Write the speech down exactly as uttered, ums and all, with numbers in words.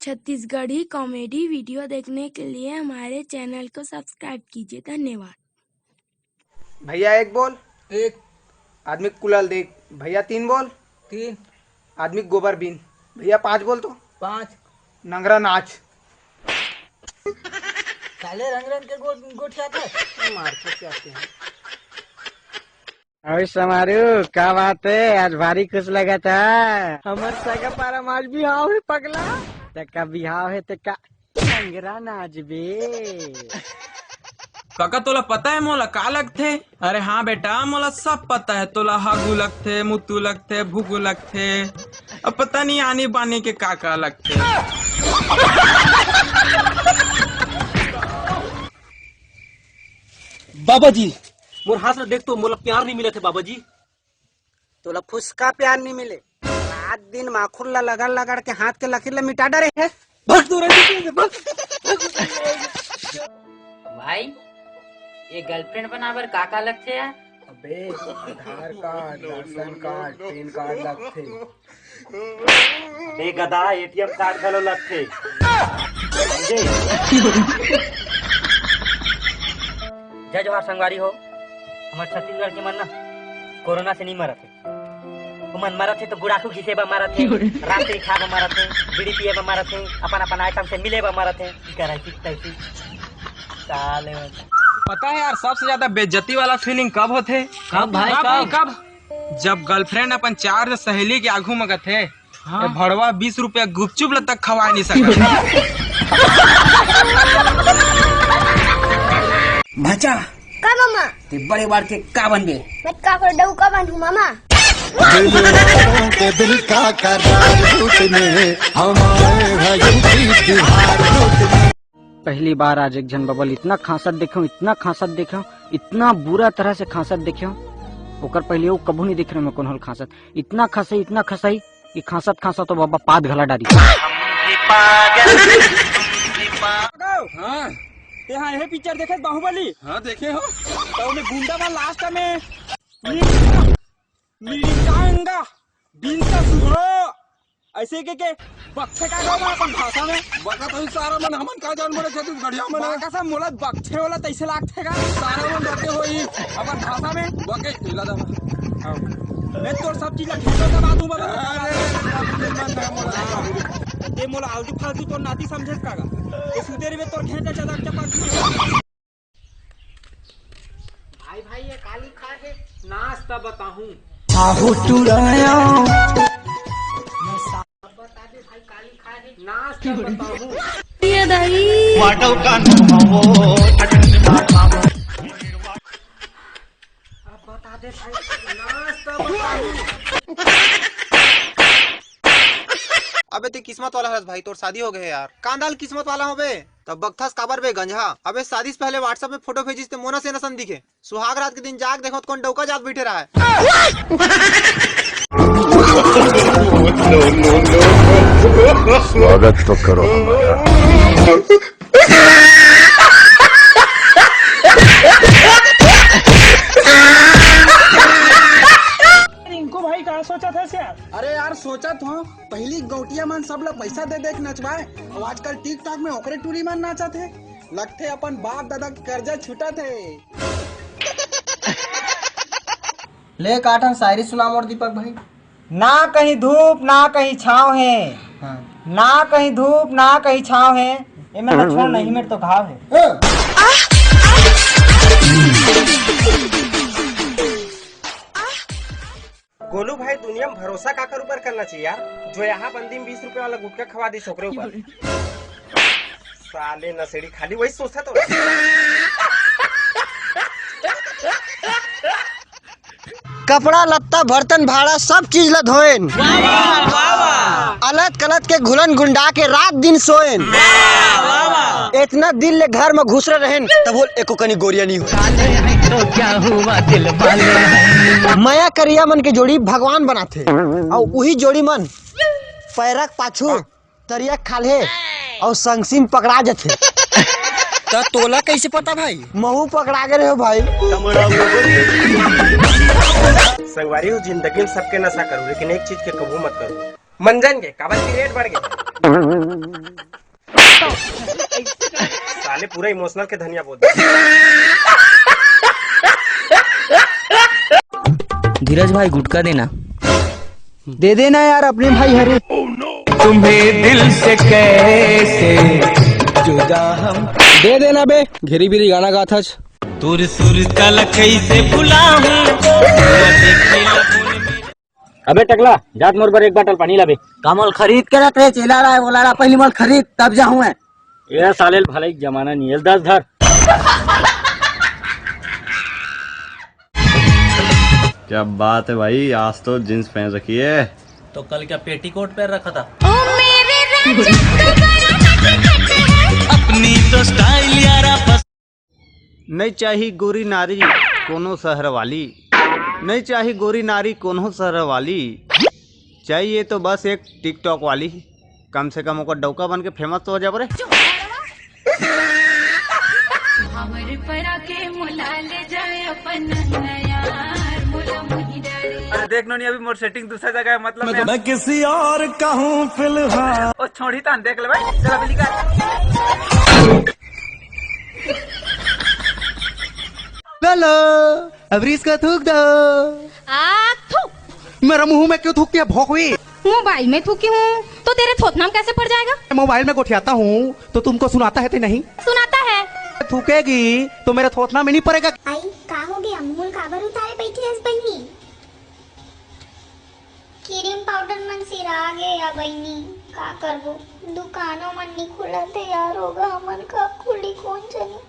Chhattisgarhi comedy video देखने के लिए हमारे चैनल को सब्सक्राइब कीजिए। धन्यवाद। भैया एक बोल। एक। आदमी कुलाल देख। भैया तीन बोल। तीन। आदमी गोबर बीन। भैया पाँच बोल तो। पाँच। नंगरा नाच। साले रंग रंग के गो-, गोठियाथे। मार के क्या आते हैं। अरे समारू, का बात है? आज भारी खुश लगा था। हमर सगा पारा में आज बिहाव हे पगला। तेका बिहाव हे, तेका नंगरा नाचबे। काका, तोला पता है मोला का लगथे? अरे हाँ बेटा, मोला सब पता है। तोला हागू लगथे, मुतू लगथे, भुगू लगथे, अब पता नहीं आनी बानी के का का लगथे। बाबा जी, मोर हाथ ला देख तो, मोला प्यार नहीं मिलत हे बाबा जी। तोला फुसका प्यार नहीं मिले, रात दिन माखुर ला लगड़ लगड़ के हाथ के लकीर ला मिटा डरे हे। भाग तो रंडी से, भाग। भाई, ये गर्लफ्रेंड बना बर का का लगथे यार? अबे, Aadhaar card, ration card, PAN card लगथे। अबे गधा, एटीएम कार्ड घलो लगथे। समझे? जय जोहार संगवारी हो, हमर छत्तीसगढ़ के मन ना कोरोना से नहीं मरत हे। ओमन मरत हे तो गुड़ाखू घिसे बर मरत हे, रात्रि खा बर मरत हे, बीड़ी पिए बर मरत हे, अपन अपन आइटम से मिले बर मरत हे। इकर ऐसी तैसी। साले मन। पता है यार, सबसे ज्यादा बेइज्जती वाला फीलिंग कब होथे? कब भाई, कब, कब? कब? जब गर्लफ्रेंड अपन चार सहेली के आगू म कथे, हाँ? "ए भड़वा, बीस रुपया गुपचुप ल तक खवा नहीं सकत।" भाचा, का मामा? ते बड़े बाढ़ के का बनबे? मैं का कर डऊ का बनू मामा? दिल वालों के दिल का करार लूटने हम आए हैं यूपी बिहार लूटने। पहली बार आज एक झन बबल इतना खांसत देखेंव, इतना खांसत देखेंव, इतना बुरा तरह से खांसत देखेंव। ओकर पहले वो कभू नहीं देखे रहेंव मैं कोनो ल खांसत। इतना खसई, इतना खसई कि खांसत खांसत तो बाबा पाद घला डारी। हाँ, ते हाँ, यही पिक्चर देखे बाहुबली? हाँ, देखे हो। तो ओमे गुंडा मन लास्ट में मिर्चा, मिर्चांगा, बिनता सुहो, ऐसे के के बकथे का गाँव में अपन भाषा में। बका तो सारा मन, हमन का जान बड़े छत्तीसगढ़िया मन। बका सा मोला बकथे वाला तैसे लागथे का? सारा मन बके होई अपन भाषा में। बके इला दा। मैं तोर सब चीज ला घेंटा दबा दूं बबा। अरे, अरे, अरे, अरे, अरे, अरे, अरे, अरे। ते मोला आलतू फालतू तोर नाती समझेस का गा? ते सुते रहिबे तोर घेंटा चदक चपक। भाई, भाई, ये काली खा है। नाश्ता बताऊं। आहू टुराया। बता दे भाई, काली खा है। नाश्ता बताऊं। ये दही। वाटव का नो हो। अब बता दे भाई, नाश्ता बताऊं। अबे ते किस्मत वाला हस भाई, तोर शादी हो गए यार। कांदाल किस्मत वाला हो बे। तब बकथस काबर बे गंजहा? अबे शादी से पहले WhatsApp में फोटो भेजिस ते मोना से नसन दिखे। सुहाग रात के दिन जाग देखो तो कौन डौका जात बैठे रहा है। स्वागत तो करो हमारा। रिंकू भाई, का सोचत हस यार? अरे यार, सोचत हूँ, पहली गौटिया मन सब ला पैसा दे दे के नचवाए, और आजकल TikTok में ओकरे टूरी मन नाचत हे। लगथे अपन बाप दादा के कर्जा छूटत हे। ले, का ठन शायरी सुना मोर दीपक भाई। ना कहीं धूप, ना कहीं छाँव हे। हाँ। ना कहीं धूप, ना कहीं छाँव हे। ए, मैं तो छोड़ नहीं, मेरे तो घाव हे। हाँ। गोलू भाई, दुनिया में भरोसा काकर ऊपर करना चाहिए यार, जो यहाँ बंदी में बीस रुपए वाला गुटखा खवा दी ओकरे ऊपर। साले नशेड़ी खाली वही सोचता तो। कपड़ा लत्ता बर्तन भाड़ा सब चीज ला धोएन। वाह, वाह, वाह, वाह। अलत कलत के घुलन गुंडा के रात दिन सोएन। वाह, वाह, वाह। इतना दिल ले घर में घुसरे रहेन, तब बोल एको कनी गोरिया नहीं हो। तो क्या हुआ दिल वाले? मया करिया मन के जोड़ी भगवान बनाथे, और उही जोड़ी मन पैरक पाछू तरिया खाल्हे अउ संगसिन पकड़ा जथे। त तोला कइसे पता भाई? महू पकड़ा गे रहे हो भाई। संगवारी हो, जिंदगी में सबके नशा करो, लेकिन एक चीज के कबू मत करो, मंजन के, काबर की रेट बढ़ गए। पूरा इमोशनल के धनिया बोल दे। धीरज भाई, गुटखा देना। दे देना यार, अपने भाई हरे। तुम्हें दिल से कैसे जुदा हम। दे देना बे, घेरी बीरी गाना गाथच। तोर सुरता ल कैसे भुलाहूं? अबे टकला, जात मोर बर एक बाटल पानी लाबे। का मोल खरीद के रख रे, चेला रहा है, बोला रहा, पहली मोल खरीद, तब जाहूं मैं। ये साले भलाई जमाना नहीं है, दस धर। क्या बात है भाई, आज तो जींस पहन रखी है। तो कल क्या पेटीकोट पहन रखा था? ओ मेरे राजा, तू बड़ा नटखट है। अपनी तो स्टाइल यारा बस। नहीं चाही गोरी नारी कोनो शहर वाली, नहीं चाही गोरी नारी कोनो शहर वाली, चाहिए तो बस एक टिकटॉक वाली। कम से कम ओकर डौका बन के फेमस तो हो जाबो रे। हमर परा के मोला ले जाए अपन नैयार, मोला मोही डारे। देख नोनी, अभी मोर सेटिंग दूसरा जगह है, मतलब मैं मैं किसी और का हूँ फिलहाल। ओ छोड़ी तान, देख ले भाई, चल अभी निकाल। लो लो, अब रीस का थूक दो। आ, थू। मेरा मुंह में क्यों थूकती है भोकवी? मोबाइल में थूकी हूँ तो तेरे थोथना में कैसे पड़ जाएगा? मोबाइल में गोठियाता हूँ तो तुमको सुनाता है कि नहीं? सुनाता है। थूकेगी तो मेरे थोथना में नहीं पड़ेगा। आई, का हो गया? मुंह काबर उतारे बैठी हस बहिनी? क्रीम पाउडर मन सिरा गे या बहिनी, का करबो? दुकानो मन नी खुलत हे यार, होगा हमन का खुली कोन जनी।